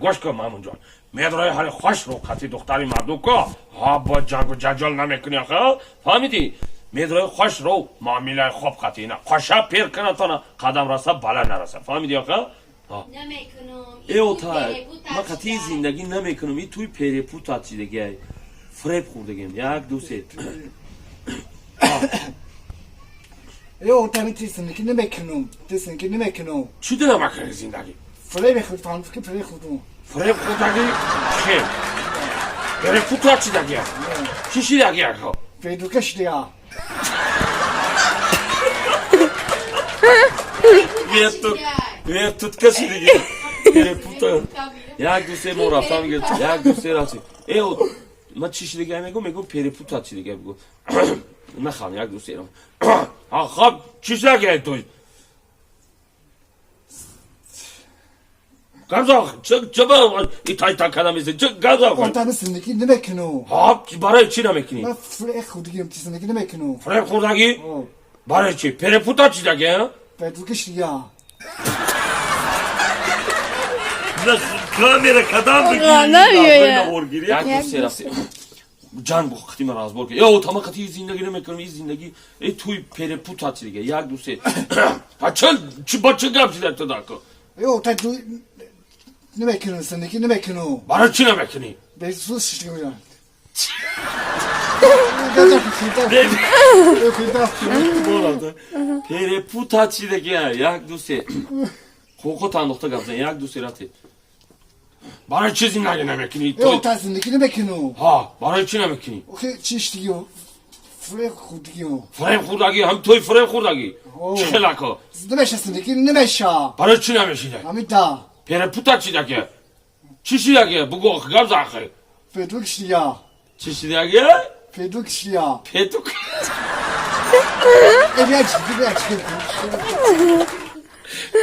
Гӯш кун, Маъмунҷон, медрои ҳали хош рӯ қати духтари мардум ко ҳа бо ҷангу ҷанҷол намекунӣ, ха, фаҳмидӣ? Медрои хош рӯ муомилаи хуб қати ина қоша пир кунатона қадам раса бала нараса, фаҳмидӣ, ха? Намекунам. Э, отай, ман қатъи зиндагӣ намекунам, и туи перепутать чидагиай, фреб хӯрдагем. Як, ду, се. Э, отай, ти зиндагӣ намекунам, ти зиндагӣ намекунам. Чӣ дила макунӣ зиндагӣ? Фреб хӯрдам, ки фреб хӯрдам. Фреб хӯрдагӣ? Хел перепутать чидагия, чӣ шидагия ко? Бедука шидия. Вертутка шидагӣ, перепута. Як, ду, се, мо рафтам. Як, ду, се, рафтем. Э, ман чӣ шидагия мегӯм? Мегӯм, перепутать шидагия бигӯ. Нахам. Як, ду, се. Хаб, чӣ шидагия той? Габза, чаба итай та када меси? Ча габза? Отай, зиндагӣ намекунам. Ҳа, барои чӣ намекунӣ? Ман фреб хӯрдагим, ти зиндагӣ намекунам. Фреб хӯрдагӣ? Барои чӣ? Перепутать шидагия? Бедука шидия. Камера кадам. Намеояд. Як, ду, се, рафтем. Ҷанг бо қати ман разбор ки. Э, тама қати зиндагӣ намекунам, и зиндагӣ э туи перепутать шидагия. Як, ду, се. Ҳа, ча чӣ ба чӣ гап шидаг ту дако? Э, отай, намекунам, зиндагӣ намекунам. Барои чӣ намекунӣ? Бесус шидия. Перепутать шидагия. Як, ду, се. Ҳуқуқот андохта гап зан. Як, ду, се, рафтем. Барои чӣ зиндагӣ намекунӣ? Э, отай, зиндагӣ намекунам. Ҳа, барои чӣ намекунӣ? Охи, чӣ шидия? Фреб хӯрдагим. Фреб хӯрдагӣ? Ҳам туи фреб хӯрдагӣ? Чӣ хелако? Намеша, зиндагӣ намеша. Барои чӣ намешида? Ҳамида. Перепутать шидагия, чӣ шидагия, бугӯ, гап за ахи. Петук шидия. Чӣ шидагия? Петук шидия. Петук. Э, бия чи, бия чи.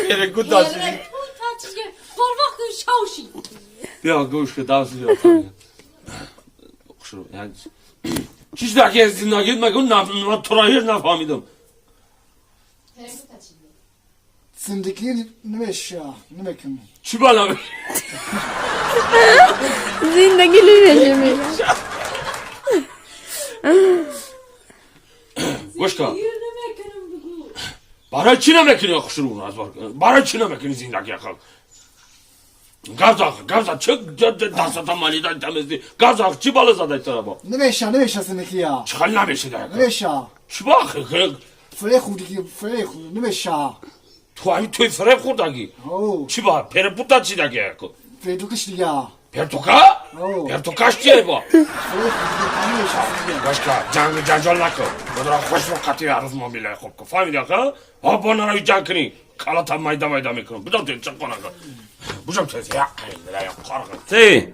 Перепутать шида. Перепутать шида. Барвақт шавши. Биё, гӯш ка, давси. Хушрӯ, як, чӣ шидагия зиндагит? Мегӯ, ман туро ҳеҷ нафаҳмидам. Перепутать шида. Зиндагӣ намеша, намекунам. Чӣ бала? Зиндагӣ намеша, мега. Гӯш ка. Намекунам, бигӯ. Барои чӣ намекунӣ, хушрӯ, разбор? Барои чӣ намекунӣ зиндагӣ, ахл? Гап за, гап за, чӣ дастата малида тамезди? Гап за, чӣ бала задай тура бо? Намеша, намеша зиндагия. Чӣ хел намешида? Намеша. Чӣ ба ахи? Фреб хӯрдагӣ, фреб хӯрд, намеша. Ту ҳами туи фреб хӯрдагӣ? Чӣ ба перепутать шидагӣ? Петук шидия. Пертука? Пертукаш чие бо? Фреб хӯрдагӣ, намеша зиндагия. Гӯш ка, ҷангу ҷанҷол накун, бодора хушрӯ қати арӯз муомилаи хуб кун, фаҳмиди, аха? Ҳо, бо нарави ҷанг кунӣ, калата майда майда мекунам. Бидон, чӣ қонака бужам тез як қорға се.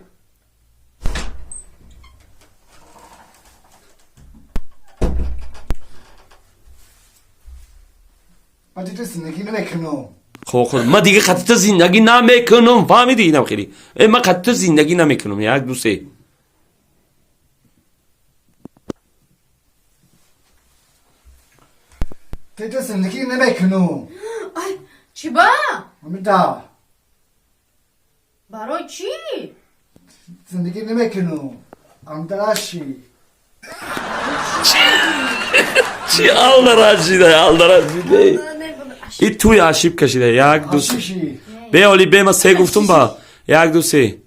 Ман ти зиндагӣ намекунам. Хоб, ман дига қатъи ту зиндагӣ намекунам, фаҳмидӣ? Инам хеле. Э, ман қатъи ту зиндагӣ намекунам. Як, ду, се. Ти зиндагӣ намекунам. Ай, чӣ ба? Ҳамида. Барои чӣ? Зиндагӣ намекунам. Амдараши. Чӣ алдарашида, алдарашида? И туи ошибка шида. Як, ду, се. Ашиши. Бе, оли, бе, ман се гуфтум ба. Як, ду, се,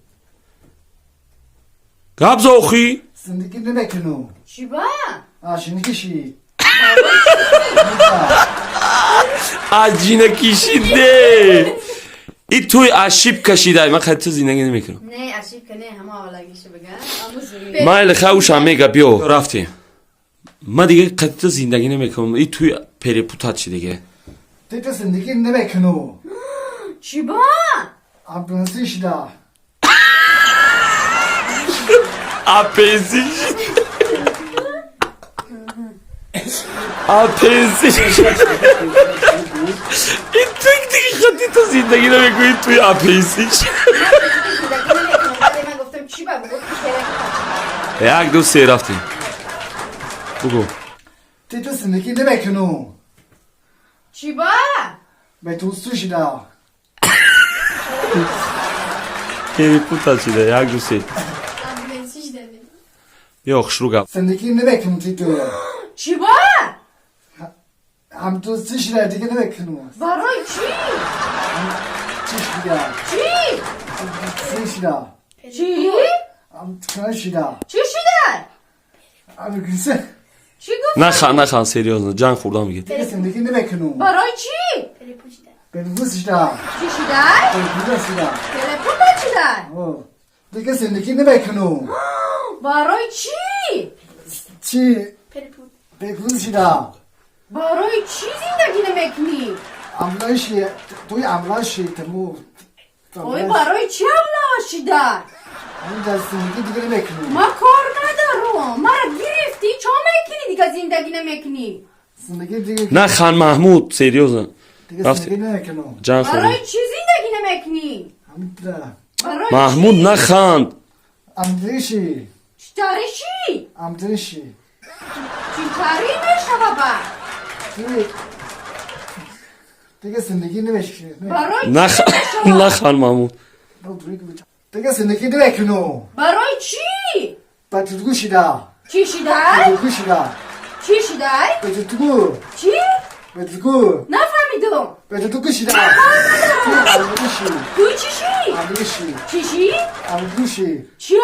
гап за, охи. Зиндагӣ намекунам. Чӣ ба? Ашиникиши. Аҷина кишиде, и туи ошибка шида, ман қатъи ту зиндагӣ намекунам. Не, ошибка не, ҳама аввалагиша бигам. Майли, хаушам мега, биё, рафтем. Ман дига қатъи ту зиндагӣ намекунам, и туи перепутать шидага. Ти зиндагӣ намекунам. Чӣ ба? Апенси шида. Апенси, апенси. И туи дига қатъи ту зиндагӣ намекунӣ, туи апенси. Ман гуфтам, чӣ ба? Бугӯ, перепутать. Як, ду, се, рафтем, бугӯ. Ти зиндагӣ намекунам. Чӣ ба? Бетусу шида. Перепутал шида. Як, ду, се. Биё, хушрӯ гап. زندگی نمیکنم تی تو. چی با؟ هم تو چی شده دیگه نمیکنم. برای چی؟ چی شده؟ چی؟ چی شده؟ چی؟ هم تو شده. چی شده؟ هم گوشه. چی گفت؟ Нахан, нахан, серьёзно, ҷанг хӯрдам мегӯяд. دیگه زندگی نمیکنم. برای چی؟ به روز شده. چی شده؟ به روز شده. تلفن شده؟ آه. دیگه زندگی نمیکنم. برای چی؟ چی؟ به روز شده. برای چی زندگی نمیکنی؟ املاشی توی املاشی تمو. اوی برای چی حمله شده؟ اون زندگی دیگه نمیکنم. ما کار ندارم. مرا گرفتی چه میکنی دیگه زندگی نمیکنی؟ زندگی دیگه Нахан, Маҳмуд, серьёзно. دیگه рафти. زندگی نمیکنم. Ҷанг хӯрдам. برای چی زندگی نمیکنی؟ هم ده. برای Маҳмуд, наханд. امدریشی. چطوری چی؟ امدریشی. چطوری میشه بابا؟ توی دیگه زندگی نمیشه. برای چی Нахан, میشه؟ нахан, Маҳмуд. دیگه زندگی نمیکنم. برای چی؟ بچگو شده. چی شده؟ بچگو شده. چی شده؟ بچگو. چی؟ بچگو. نفهمیدم. بچگو شده. امدریشی. تو چی شی؟ امدریشی. چی شی؟ امدریشی. چی؟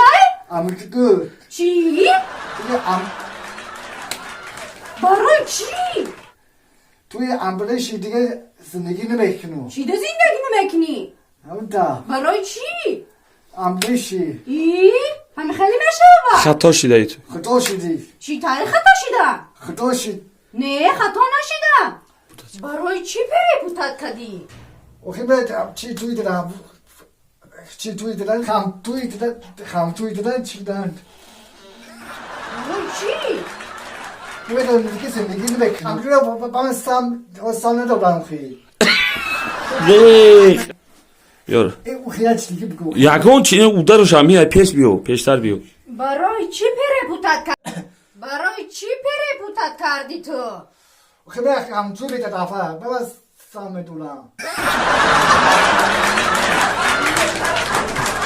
امدریشی. چی؟ دیگه ام برای چی؟ توی امبلشی دیگه زندگی نمیکنم. چی ده زندگی نمیکنی؟ هم ده. برای چی؟ امبلشی. ای همه خیلی میشه بابا. Хато шидаи ту. خطا شدی. چی تاریخ خطا شده؟ خطا شد. نه خطا نشدم. برای چی перепутать کردی؟ آخه من چی توی دلم چی توی دلم هم توی دلم هم توی دلم چی دلم. برای چی؟ نمیدونم دیگه زندگی نمیکنم. با من سم سم ندارم خیلی. Ёр. او خیلی چی دیگه بگو. Ягон чи ударушам миай, пеш биё, пештар биё. برای چی перепутать کردی؟ برای چی перепутать کردی تو؟ آخه من هم توی دفعه من سم دارم.